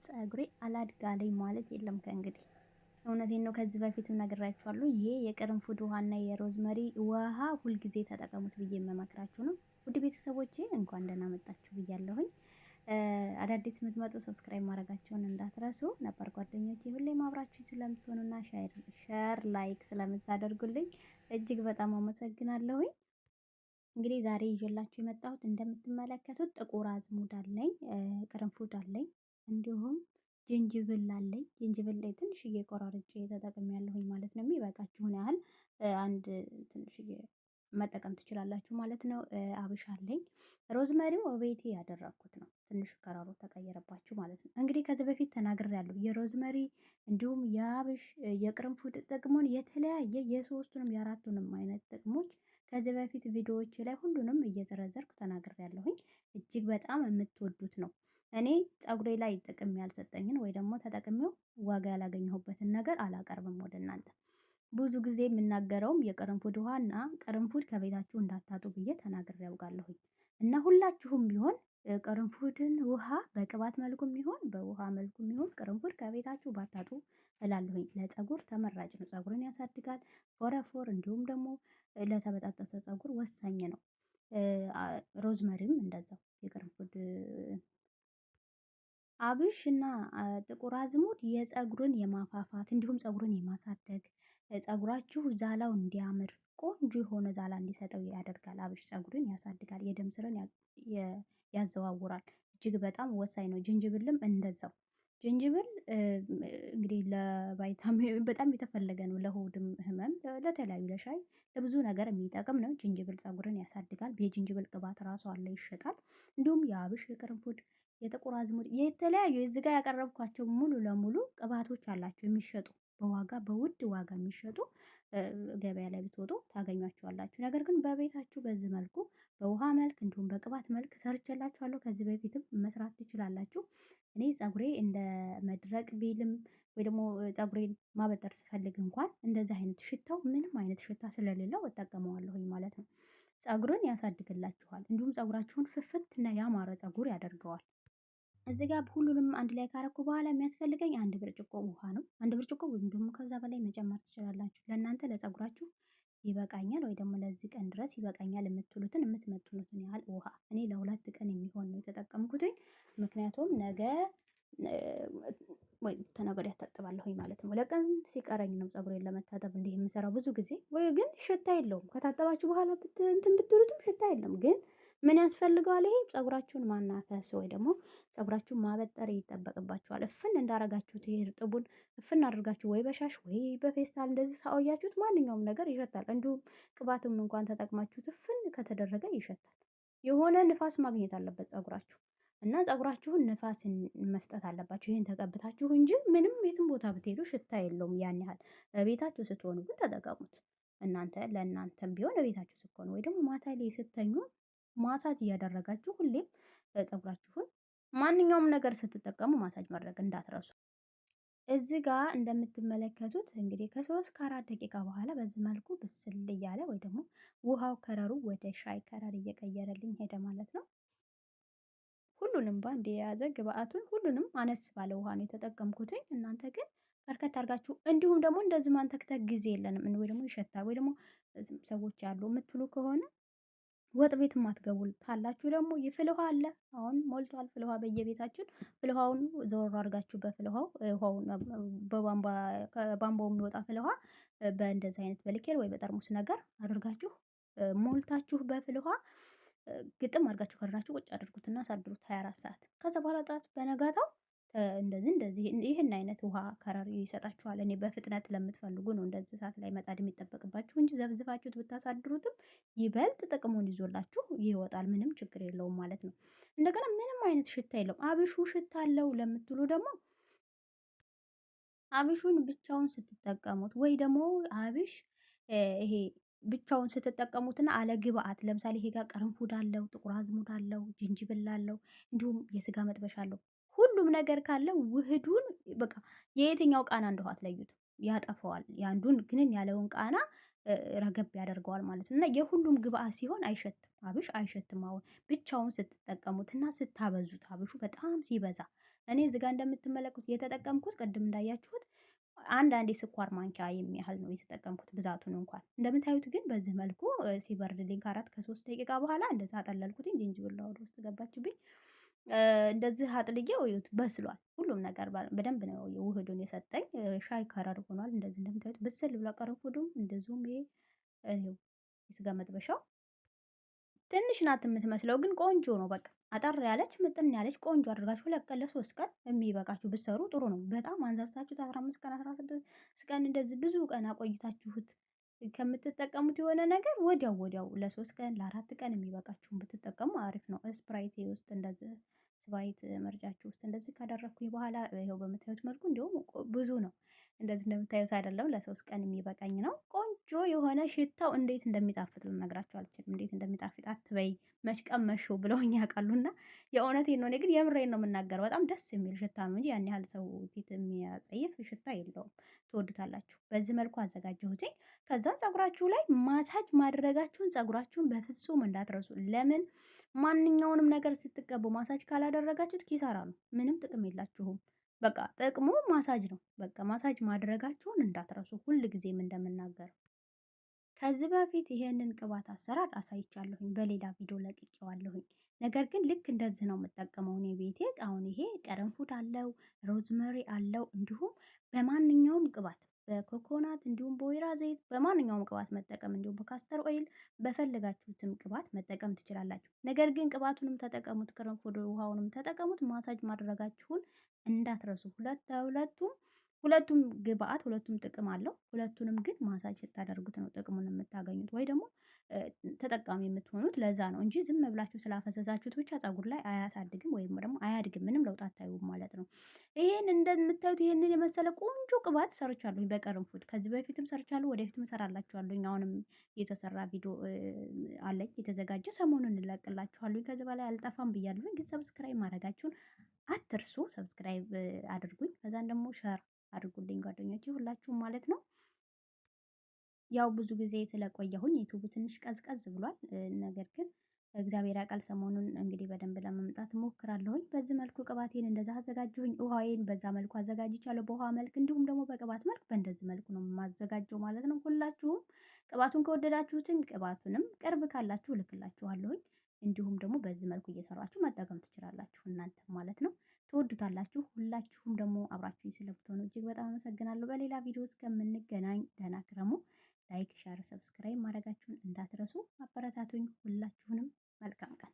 ፀጉሬ አላድጋለኝ ማለት የለም ከእንግዲህ። እውነቴን ነው። ከዚህ በፊትም ነግራችኋለሁ። ይሄ የቅርንፉድ ውሃና የሮዝመሪ ውሃ ሁልጊዜ ተጠቀሙት ብዬ የምመክራችሁ ነው። ውድ ቤተሰቦቼ እንኳን ደህና መጣችሁ ብያለሁኝ። አዳዲስ የምትመጡ subscribe ማድረጋችሁን እንዳትረሱ። ነበር ጓደኞቼ ሁሌም አብራችሁ ስለምትሆኑና share like ስለምታደርጉልኝ እጅግ በጣም አመሰግናለሁኝ። እንግዲህ ዛሬ ይዤላችሁ የመጣሁት እንደምትመለከቱት ጥቁር አዝሙድ አለኝ፣ ቅርንፉድ አለኝ፣ እንዲሁም ጅንጅብል አለኝ። ጅንጅብል ላይ ትንሽዬ ቆራርጬ ተጠቅሜያለሁኝ ማለት ነው። የሚበቃችሁን ያህል አንድ ትንሽዬ መጠቀም ትችላላችሁ ማለት ነው። አብሽ አለኝ። ሮዝመሪው ቤቴ ያደረኩት ነው። ትንሽ ከረሩ ተቀየረባችሁ ማለት ነው። እንግዲህ ከዚህ በፊት ተናግሬያለሁ። የሮዝመሪ እንዲሁም የአብሽ የቅርንፉድ ጥቅሙን የተለያየ የሶስቱንም የአራቱንም አይነት ጥቅሞች ከዚህ በፊት ቪዲዮዎች ላይ ሁሉንም እየዘረዘርኩ ተናግሬያለሁኝ። እጅግ በጣም የምትወዱት ነው። እኔ ፀጉሬ ላይ ጥቅም ያልሰጠኝን ወይ ደግሞ ተጠቅሜው ዋጋ ያላገኘሁበትን ነገር አላቀርብም ወደ እናንተ። ብዙ ጊዜ የምናገረውም የቅርንፉድ ውሃና ቅርንፉድ ከቤታችሁ እንዳታጡ ብዬ ተናግሬ ያውቃለሁኝ። እና ሁላችሁም ቢሆን ቅርንፉድን ውሃ በቅባት መልኩም ይሁን በውሃ መልኩም ይሁን ቅርንፉድ ከቤታችሁ ባታጡ እላለሁኝ። ለፀጉር ተመራጭ ነው። ፀጉርን ያሳድጋል፣ ፎረፎር እንዲሁም ደግሞ ለተበጣጠሰ ፀጉር ወሳኝ ነው። ሮዝመሪም እንደዛው የቅርንፉድ አብሽ እና ጥቁር አዝሙድ የፀጉርን የማፋፋት እንዲሁም ፀጉርን የማሳደግ ፀጉራችሁ ዛላው እንዲያምር ቆንጆ የሆነ ዛላ እንዲሰጠው ያደርጋል። አብሽ ፀጉርን ያሳድጋል፣ የደም ስርን ያዘዋውራል። እጅግ በጣም ወሳኝ ነው። ጅንጅብልም እንደዛው። ጅንጅብል እንግዲህ ለቫይታሚን በጣም የተፈለገ ነው። ለሆድም ህመም፣ ለተለያዩ ለሻይ፣ ለብዙ ነገር የሚጠቅም ነው። ጅንጅብል ፀጉርን ያሳድጋል። የጅንጅብል ቅባት ራሱ አለ ይሸጣል። እንዲሁም የአብሽ፣ የቅርንፉድ፣ የጥቁር አዝሙድ የተለያዩ እዚህ ጋር ያቀረብኳቸው ሙሉ ለሙሉ ቅባቶች አላቸው የሚሸጡ በዋጋ በውድ ዋጋ የሚሸጡ ገበያ ላይ ብትወጡ ታገኟቸዋላችሁ። ነገር ግን በቤታችሁ በዚህ መልኩ በውሃ መልክ እንዲሁም በቅባት መልክ ሰርቼላችኋለሁ። ከዚህ በፊትም መስራት ትችላላችሁ። እኔ ፀጉሬ እንደ መድረቅ ቢልም ወይ ደግሞ ፀጉሬን ማበጠር ስፈልግ እንኳን እንደዚህ አይነት ሽታው ምንም አይነት ሽታ ስለሌለው እጠቀመዋለሁኝ ማለት ነው። ፀጉርን ያሳድግላችኋል። እንዲሁም ፀጉራችሁን ፍፍት እና ያማረ ፀጉር ያደርገዋል። እዚህ ጋር ሁሉንም አንድ ላይ ካረኩ በኋላ የሚያስፈልገኝ አንድ ብርጭቆ ውሃ ነው። አንድ ብርጭቆ ወይም ደግሞ ከዛ በላይ መጨመር ትችላላችሁ። ለእናንተ ለፀጉራችሁ ይበቃኛል ወይ ደግሞ ለዚህ ቀን ድረስ ይበቃኛል የምትሉትን የምትመጥኑትን ያህል ውሃ። እኔ ለሁለት ቀን የሚሆን ነው የተጠቀምኩትኝ። ምክንያቱም ነገ ወይ ተነገ ወዲያ እታጠባለሁኝ ማለት ነው። ለቀን ሲቀረኝ ነው ፀጉሬን ለመታጠብ እንዲህ የምሰራው ብዙ ጊዜ። ወይ ግን ሽታ የለውም። ከታጠባችሁ በኋላ እንትን ብትሉትም ሽታ የለም። ግን ምን ያስፈልገዋል? ይሄ ፀጉራችሁን ማናፈስ ወይ ደግሞ ፀጉራችሁን ማበጠር ይጠበቅባችኋል። እፍን እንዳረጋችሁት ይሄ እርጥቡን እፍን አድርጋችሁ ወይ በሻሽ ወይ በፌስታል እንደዚህ ሳኦያችሁት ማንኛውም ነገር ይሸታል። እንዲሁም ቅባትም እንኳን ተጠቅማችሁት እፍን ከተደረገ ይሸታል። የሆነ ንፋስ ማግኘት አለበት ፀጉራችሁ እና ፀጉራችሁን ንፋስ መስጠት አለባችሁ። ይሄን ተቀብታችሁ እንጂ ምንም የትም ቦታ ብትሄዱ ሽታ የለውም ያን ያህል። ቤታችሁ ስትሆኑ ግን ተጠቀሙት። እናንተ ለእናንተም ቢሆን ቤታችሁ ስትሆኑ ወይ ደግሞ ማታ ላይ ስተኙ ማሳጅ እያደረጋችሁ ሁሌም ፀጉራችሁን ማንኛውም ነገር ስትጠቀሙ ማሳጅ ማድረግ እንዳትረሱ። እዚህ ጋር እንደምትመለከቱት እንግዲህ ከ3 ከ4 ደቂቃ በኋላ በዚህ መልኩ ብስል እያለ ወይ ደግሞ ውሃው ከረሩ ወደ ሻይ ከረር እየቀየረልኝ ሄደ ማለት ነው። ሁሉንም ባንድ የያዘ ግብአቱን ሁሉንም አነስ ባለ ውሃ ነው የተጠቀምኩትኝ። እናንተ ግን በርከት አድርጋችሁ እንዲሁም ደግሞ እንደዚህ ማንተክተክ ጊዜ የለንም ወይ ደግሞ ይሸታል ወይ ደግሞ ሰዎች ያሉ የምትሉ ከሆነ ወጥ ቤት ማትገቡ ካላችሁ ደግሞ የፍል ውሃ አለ። አሁን ሞልቷል ፍል ውሃ በየቤታችን። ፍል ውሃውን ዞር አድርጋችሁ በፍል ውሃው ውሃውን በቧንቧ ከቧንቧው የሚወጣ ፍል ውሃ በእንደዚህ አይነት በሊኬር ወይ በጠርሙስ ነገር አድርጋችሁ ሞልታችሁ በፍል ውሃ ግጥም አድርጋችሁ ከድናችሁ ቁጭ አድርጉትና አሳድሩት 24 ሰዓት። ከዛ በኋላ ጠዋት በነጋታው እንደዚህ እንደዚህ ይህን አይነት ውሃ ከረር ይሰጣችኋል። እኔ በፍጥነት ለምትፈልጉ ነው እንደዚህ ሰዓት ላይ መጣድ የሚጠበቅባችሁ እንጂ ዘብዝፋችሁት ብታሳድሩትም ይበልጥ ጥቅሙን ይዞላችሁ ይወጣል። ምንም ችግር የለውም ማለት ነው። እንደገና ምንም አይነት ሽታ የለውም። አብሹ ሽታ አለው ለምትሉ ደግሞ አብሹን ብቻውን ስትጠቀሙት ወይ ደግሞ አብሽ ይሄ ብቻውን ስትጠቀሙትና አለ ግብአት ለምሳሌ ይሄ ጋር ቅርንፉድ አለው፣ ጥቁር አዝሙድ አለው፣ ጅንጅብል አለው፣ እንዲሁም የስጋ መጥበሻ አለው። ሁሉም ነገር ካለ ውህዱን በቃ የየትኛው ቃና እንደሆነ አትለዩትም፣ ያጠፈዋል። የአንዱን ግንን ያለውን ቃና ረገብ ያደርገዋል ማለት ነው። እና የሁሉም ግብአት ሲሆን አይሸትም፣ አብሽ አይሸትም። አሁን ብቻውን ስትጠቀሙትና ስታበዙት አብሹ በጣም ሲበዛ እኔ እዚህ ጋር እንደምትመለከቱት የተጠቀምኩት ቅድም እንዳያችሁት አንዳንድ የስኳር ማንኪያ የሚያህል ነው የተጠቀምኩት ብዛቱን እንኳን እንደምታዩት ግን በዚህ መልኩ ሲበርድልኝ ከ4 ከ3 ደቂቃ በኋላ እንደዛ አጠለልኩትኝ። ዝንጅብል ወደ ውስጥ ገባችብኝ። እንደዚህ አጥልዬው እዩት፣ በስሏል። ሁሉም ነገር በደንብ ነው ውህዱን የሰጠኝ። ሻይ color ሆኗል። እንደዚህ እንደምታዩት ብስል ብሎ ቅርንፉዱም እንደዚሁም ይሄ የስጋ መጥበሻው ትንሽ ናት የምትመስለው፣ ግን ቆንጆ ነው። በቃ አጠር ያለች ምጥን ያለች ቆንጆ አድርጋችሁ 2 ቀን ለ3 ቀን የሚበቃችሁ ብትሰሩ ጥሩ ነው። በጣም አንዛዝታችሁት 15 ቀን 16 ቀን እንደዚህ ብዙ ቀን አቆይታችሁት ከምትጠቀሙት የሆነ ነገር ወዲያው ወዲያው ለ3 ቀን ለ4 ቀን የሚበቃችሁን ብትጠቀሙ አሪፍ ነው። ስፕራይት ውስጥ እንደዚህ ስፕራይት መርጫችሁ ውስጥ እንደዚህ ካደረግኩኝ በኋላ ይኸው በምታዩት መልኩ እንዲሁም ብዙ ነው። እንደዚህ እንደምታዩት አይደለም፣ ለ3 ቀን የሚበቃኝ ነው። ቆንጆ የሆነ ሽታው እንዴት እንደሚጣፍጥ ልነግራችሁ አልችልም። እንዴት እንደሚጣፍጥ አትበይ መች ቀመሽው ብለውኝ ያውቃሉና የእውነቴን ነው። እኔ ግን የምሬን ነው የምናገረው። በጣም ደስ የሚል ሽታ ነው እንጂ ያን ያህል ሰው ፊት የሚያጸይፍ ሽታ የለውም። ትወዱታላችሁ። በዚህ መልኩ አዘጋጀሁትኝ። ከዛን ፀጉራችሁ ላይ ማሳጅ ማድረጋችሁን ፀጉራችሁን በፍጹም እንዳትረሱ። ለምን ማንኛውንም ነገር ስትቀቡ ማሳጅ ካላደረጋችሁት ኪሳራ ነው። ምንም ጥቅም የላችሁም። በቃ ጥቅሙ ማሳጅ ነው። በቃ ማሳጅ ማድረጋችሁን እንዳትረሱ ሁል ጊዜም እንደምናገረው። ከዚህ በፊት ይሄንን ቅባት አሰራር አሳይቻለሁኝ፣ በሌላ ቪዲዮ ለቅቄዋለሁኝ። ነገር ግን ልክ እንደዚህ ነው የምጠቀመው እኔ ቤቴ። አሁን ይሄ ቅርንፉድ አለው፣ rosemary አለው፣ እንዲሁም በማንኛውም ቅባት በኮኮናት እንዲሁም በወይራ ዘይት በማንኛውም ቅባት መጠቀም እንዲሁም በ castor oil በፈለጋችሁትም ቅባት መጠቀም ትችላላችሁ። ነገር ግን ቅባቱንም ተጠቀሙት፣ ቅርንፉድ ውሃውንም ተጠቀሙት። ማሳጅ ማድረጋችሁን እንዳትረሱ። ሁለቱም ሁለቱም ግብአት ሁለቱም ጥቅም አለው። ሁለቱንም ግን ማሳጅ ስታደርጉት ነው ጥቅሙን የምታገኙት ወይ ደግሞ ተጠቃሚ የምትሆኑት ለዛ ነው እንጂ ዝም ብላችሁ ስላፈሰሳችሁት ብቻ ፀጉር ላይ አያሳድግም ወይም ደግሞ አያድግም፣ ምንም ለውጥ አታዩም ማለት ነው። ይሄን እንደምታዩት ይሄንን የመሰለ ቆንጆ ቅባት ሰርቻለሁኝ በቅርንፉድ ከዚህ በፊትም ሰርቻለሁ፣ ወደፊትም እሰራላችኋለሁኝ። አሁንም የተሰራ ቪዲዮ አለኝ የተዘጋጀ፣ ሰሞኑን እንለቅላችኋለሁኝ። ከዚህ በላይ አልጠፋም ብያለሁኝ። ግን subscribe ማድረጋችሁን አትርሱ። Subscribe አድርጉኝ፣ ከዛን ደግሞ share አድርጉልኝ ጓደኞቼ ሁላችሁም ማለት ነው። ያው ብዙ ጊዜ ስለቆየሁኝ ዩቱቡ ትንሽ ቀዝቀዝ ብሏል። ነገር ግን እግዚአብሔር ያውቃል። ሰሞኑን እንግዲህ በደንብ ለመምጣት እሞክራለሁኝ። በዚህ መልኩ ቅባቴን እንደዛ አዘጋጀሁኝ። ውሃዬን በዛ መልኩ አዘጋጅቻለሁ፣ በውሃ መልክ እንዲሁም ደግሞ በቅባት መልክ በእንደዚህ መልኩ ነው የማዘጋጀው ማለት ነው። ሁላችሁም ቅባቱን ከወደዳችሁትም ቅባቱንም ቅርብ ካላችሁ እልክላችኋለሁኝ። እንዲሁም ደግሞ በዚህ መልኩ እየሰራችሁ መጠቀም ትችላላችሁ እናንተ ማለት ነው። ትወዱታላችሁ። ሁላችሁም ደግሞ አብራችሁኝ ስለምትሆኑ እጅግ በጣም አመሰግናለሁ። በሌላ ቪዲዮ እስከምንገናኝ ደህና ክረሙ። Like፣ share፣ subscribe ማድረጋችሁን እንዳትረሱ። አበረታቱኝ። ሁላችሁንም መልካም ቀን።